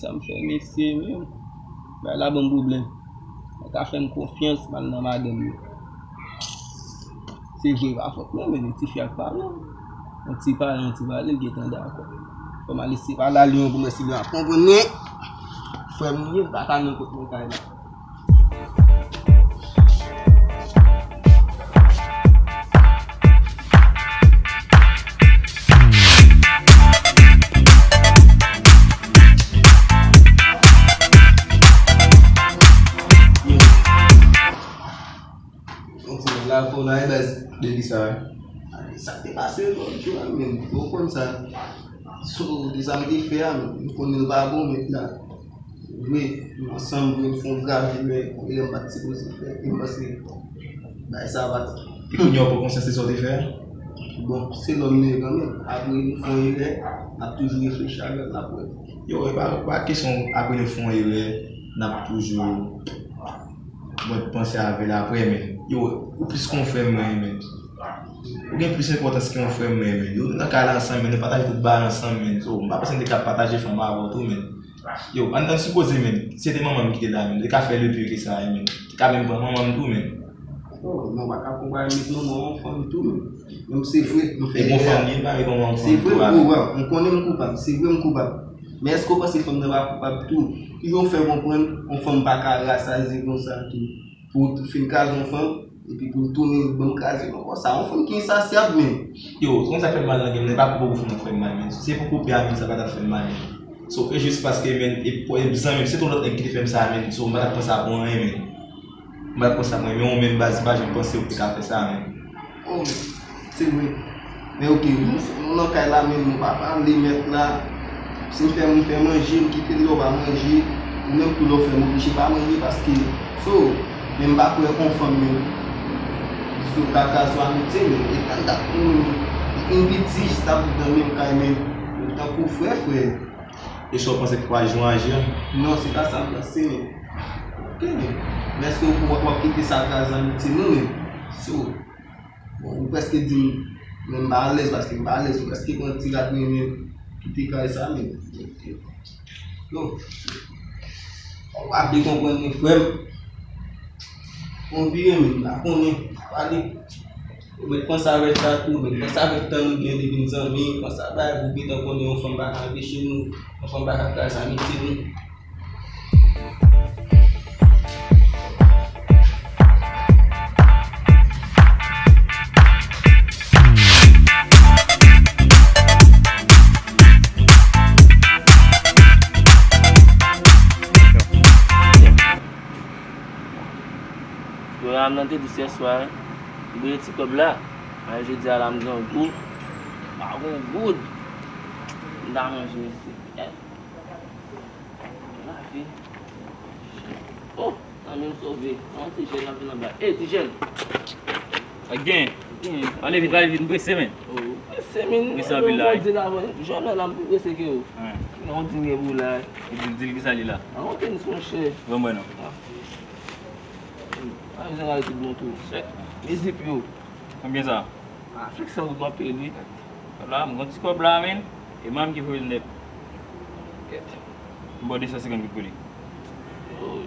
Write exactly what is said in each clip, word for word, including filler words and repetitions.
Sa m fè mesye menm. Bagay la ban m pwoblèm. Mwen ka fè m konfyans, m al nan madanm yo. Se vre, pa fòt mwen, men ti fi ak paran. Yon ti pale, yon ti pale, l gentan dakò. Fò m al eseye pale a li yon kou, mwen si li ap konprann mwen. Frè m li ye, m pa ka nan kot mwen kay la. Yon ti nèg la, kò la, e baz. De ki sa? Sa k te pase lòt jou a, menm, ou konn sa. So, de sa m te fè a, menm, m konnen l pa bon, men la. Vre, m ansanm vre, m fè yon grav erè, yon erè m pa t sipoze fè, e m panse bagay sa pa t. E kounye a w pran konsyans de sa w te fè a? Bon, se lòm nou ye kanmenm. Apre nou fè yon erè, n ap toujou reflechi avè l, n ap wè. Yo, e pa, pa kesyon apre nou fè yon erè, n ap toujou mwen panse avè l apre, men. Yo, ou plis ke yon frè m mwen ye, men. Ou gen plis enpòtans ke yon frè m mwen ye, men. Yo, nou nan kay la ansanm, men, nou pataje tout bagay ansanm, men. So, m pa panse m te ka pataje fanm avè w tou, men. Yo, ann, ann sipoze, men, se te manman m ki te la, men. Li te ka fè le pire ke sa, men. Li te ka menm pran manman m tou, men. Oh, non, w pa ka konpare m met manman w yon fanm tou, men. Menm se vre, m fè erè. E bon fanm li ye, pa gen manman fanm tou, men. Se vre, m koupab, m konnen m koupab, se vre m koupab. Men èske w panse fanm nan pa koupab tou? Kijan w fè konprann yon fanm pa ka rasazi konsa tou? Pou w fin kraze yon fanm, epi pou l tounen ban m kraze l ankò. Sa yon fanm ki ensasyab, men. Yo, se konn sa k fè m mal nan game nan, e pa pou bokou fanm nan k fè m mal, men. Si se pou koupe a, men, sa pa t ap fè m mal, men. So, e jis paske, men, e, e zanmi m, se t yon lòt nèg ki te fè m sa, men. So, m pa t ap pran sa pou anyen, men. M pa t pran sa pou anyen, men ou menm baz, m pa janm panse ou te ka fè sa, men. Oh, men. Se vre. Men oke, nou, nou nan kay la menm, nou pa pale, mèt la. Si m fè moun fè manje, m kite l lè w pa manje. Ou menm tou lè w fè m oblije pa manje paske, so, men m pa kwè yon fanm menm. So, ta kraze w amitye, men etan dat nou, depi m piti, jis n ap viv nan menm kay, men nou tankou frè, frè. E sa w panse k pral jan w aji a? Non, se pa sa m panse, men. Oke, men. Men èske w, w ap kite sa kraze amitye nou, men? So, Bon, ou prèske di m, men m pa alèz, paske m pa alèz, ou prèske pran ti rad mwen menm, kite kay sa menm. Yo, ou pa vle konprann men frè m. Fè yon vire menm, m pa konnen, pa pale. Ou mèt panse avèk sa tou, mèt panse avèk tan nou gen depi n zanmi, panse a bagay pou gentan konnen yon fanm pa ka anpeche nou, yon fanm pa ka kraze amitye nou. Dola m nan te dous yèswa, m bliye ti kòb la. Ay, jodi a la m grangou. M pa gon goud. M ta manje mesye. Lavi. Oh, zanmi m sove. Yon ti jèn ap vin anba. Ey, ti jèn. Sa k gen? Gen. Pale vit, pale vit, m prese, men. Oh, prese, men. Prese anpil la, wi. Jèn la, m pi prese ke ou. Wi. Gen yon diri pou la. Di l, di l kisa li la. A, yon tenis, monchè. Ban mwen non. A. A, bezwen gade tout bon tou. Chèk. Mizik yo. Konbyen sa? A, fiks san goud m ap peye l, wi. Kòb la, m gon ti kòb la, men. E manm ki voye l nèt. Kèt. M ba w de san senkant goud pou li. Oh,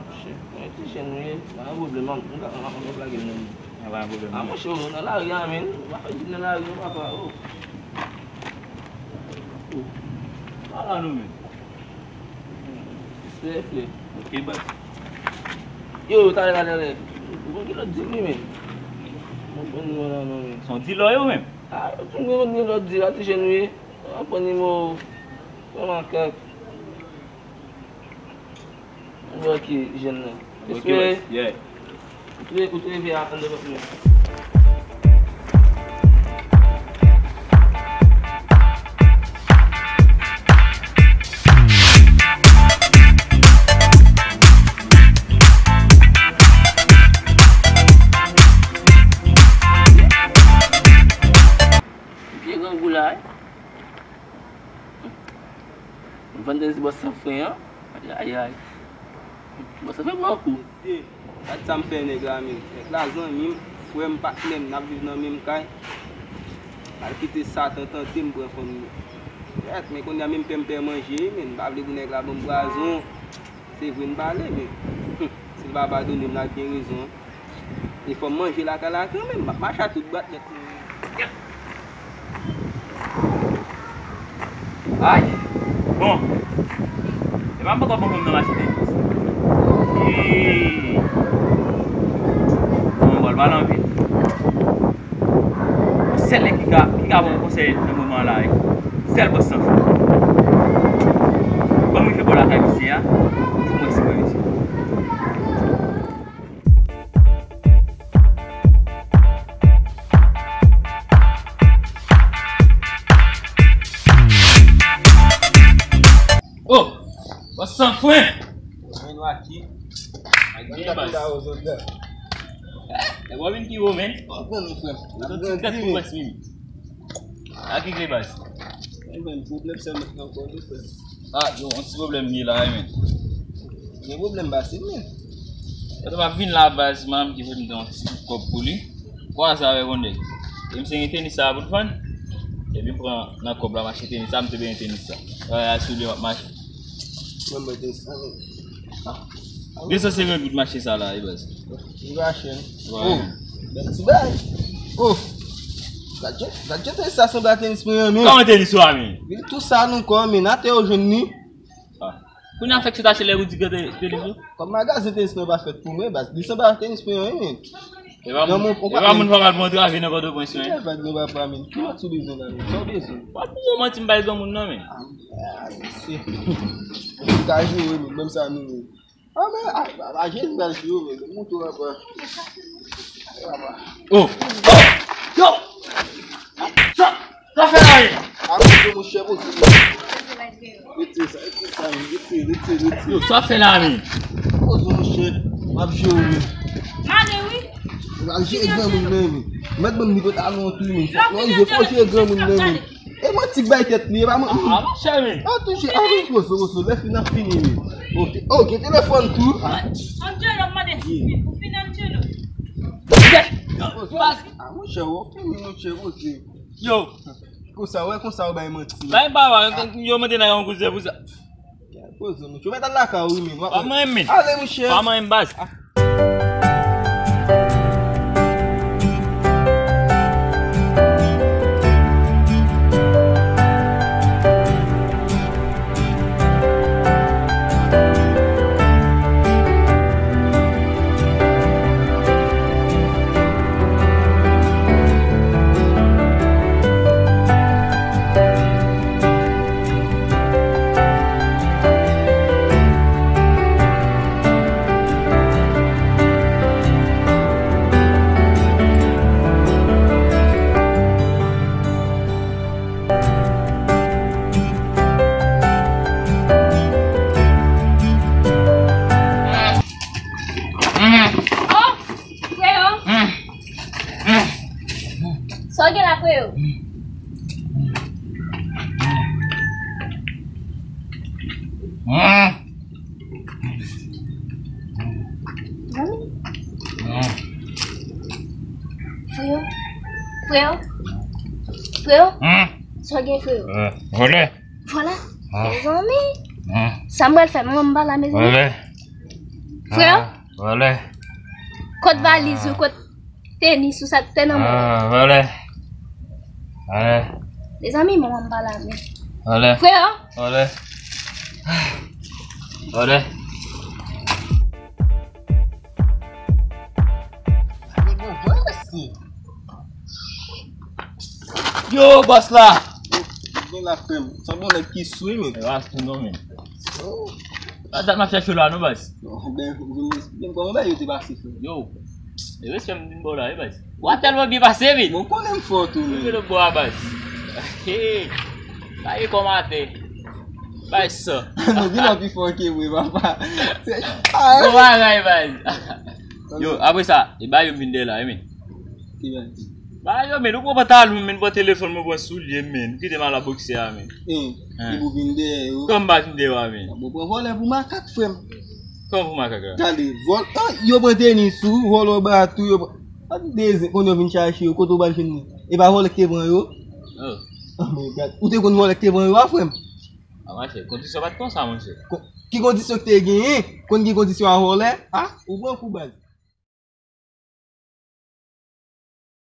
monchè. Mwen ti jèn, wi. Pa gen pwoblèm, m ka, m ka, m ka lage l nan men. A, pa gen pwoblèm. A, monchè, ou nan lari a, men. Ou pa fè di nan lari, non, papa, oh. Oh. Pa la, non, men. Respè, frè. Ok, baz. Yo, talè, talè, talè. Ou konn ki lòt dil li menm? Mwen konn mwen la non, men. Se yon dilè yo menm? A, yo di mwen konn gen lòt dil la, ti jèn wi. An pran nimewo. Fè makak. Mwen wè ki jèn nan. Ok, respè. Baz. Yeah. Ou te, ou te leve a anndan pòt mwen. Pye grangou la, wi. M vann tènis bòs san fren an. Ayayay. Bòs san fren pran kou. Gad sa m fè nèg la menm. Nèg la zanmi m, frè m, patnè m, n ap viv nan menm kay. Al kite Satan tante m pran fanm li. Gad, men kounye a menm pè m pè manje, men m pa vle pou nèg la ban m pwazon. Se vre n pale, men si l pa padone m, l ap gen rezon. E fò m manje lakay la kanmenm, m ap mache a tout bwat nèt. Ay! Bon. E pa m poko bon pou m nan mache tenis. Eee! Bon, m pral pale anpil. Sèl nèg ki ka, ki ka ban m konsèy nan moman la, wi. Sèl bòs san fè. Ban m rive bò lakay misye a, pou mwen si mwen misye. Oh! Bòs san fren! Mwen waki. Ak byen bas. Eh, nèg w ap vin pi wo, men. Ou konn nou, frè m. Ou konn ti tèt kou bas, men. A ki gle bas? Mwen menm, pwoblèm sa mèt nan kò nou, frè m. Ah, yo, yon ti pwoblèm li la, wi, men. Gen pwoblèm bas, men. Gade, m ap vin la, bas, manman m ki voye m yon ti bout kòb pou li. Kwa sa avèk yon nèg. E misye gen tenis sa pou l vann. Epi m pran nan kòb la, m achte tenis sa, m te benyen tenis sa. Wè, a sou li m ap mache. Mwen mwen te san men. Gen sa se gen gout mache sa la, e baz. Li mache. Wè. Oh, bèl ti bay. Oh. Gad jan, gad jan tenis sa sanble a tenis mwen an, men. Kòman tenis ou a, men? Li tou sa nou kò, men atè yo jwenn ni. Ah. Kounye a fèk se tache lè ou di gen te-, tenis ou? Kòm magazen tenis mwen pa fèt pou mwen, baz. Li sanble a tenis mwen an, men. E pa moun, e pa moun pa pral pran travè nan Pòtoprens, men. Ki travay nou pa pran, men? Ki manti w bezwen la, men? Sa w bezwen? W ap toujou manti m bay granmoun nan, men. Ah, ah, mesye. Ou ka jere, men, menm sa nou ye. Ah, men, ah, ah, ah, Jezi pral jere, men. Mouton apa. Oh! Oh! Yo! Sa, sa fè la, men? Ah, mouton, monchè, mouton. Retire sa, retire sa, men. Retire, retire, retire. Yo, sa fè la, men? Poze w, monchè. M ap jere w, men. M ale, wi. M ap jere granmoun nan, men. Mèt ban m li pantalon tou, men. Fòk nou rive, fòk jere granmoun nan, men. E manti k bay tèt li, e pa manti. Ah, monchè, men. Ah, touche, ah, men, poze w, poze w. Lè fini, n ap fini, men. Ok, ok, telefòn tou. Angelo, m mande si w fin, ou fin, Angelo? Ah, monchè, w fini, monchè, poze. Yo. Konsa, wè, konsa, w bay manti. Bay papa, yo mande nan yon kouzè pou sa. Poze, monchè. Ou mèt al lakay ou, wi, men. Pa manyen m, men. Ale, monchè. Pa manyen m, baz. Oh, Freyo. Sa w gen la, Freyo? Zanmi? Freyo? Freyo? Freyo? Sa w gen, Freyo? Vòlè. Vòlè? Mezanmi. Sa m pral fè, manman m pa la, mezanmi. Vòlè. Freyo? Vòlè. Kot valiz ou, kot tenis ou, sa k te nan men? Ah, vòlè. Vòlè. Mezanmi, manman m pa la, men. Vòlè. Freyo? Vòlè. Vòlè. Nèg yo vòlè, mesye. Yo, bòs la! Gen la, frè m. Se yon bon nèg ki sou, men. E pa sou non, men. Oh. A dat m ap chèche w la, non, baz. Non, ben, vin esplike m kòman bagay yo te pase, frè. Yo, e respè m vin ba w la, wi, baz. W ap tèlman byen pase, men. Bon, konnen m fò tou, men. Vin bò a, baz. Hey, sa ye kòm atè. Baz sa. Nou vin an pi fò ke mwen, papa. Bon bagay, baz. Yo, apre sa, e ba yo m vin dèyè la, wi, men. Ki baz? Ba yo, men, ou pran pantalon, men, pran telefòn, mwen pran soulye, men. Kite m al a bòksè a, men. Hein, hein. Epi w vin dèyè yo. Kòman m pa vin dèyè w a, men? Bon, pran vòlè pou makak, frè m. Kòman pou makak la? Gade, vòl, ah, yo pran tenis ou, vòlè w ba tou, yo pran. An de zen, konnen yo vin chache yo, kote w pral jwenn li? E pa vòlè ki te pran yo? Oh. Oh my God. Ou te konn vòlè k te pran yo a, frè m? A, monchè, kondisyon pa t konsa, monchè. Ki kondisyon k te genyen? Konn gen kondisyon a vòlè? A, ou pran kou, baz.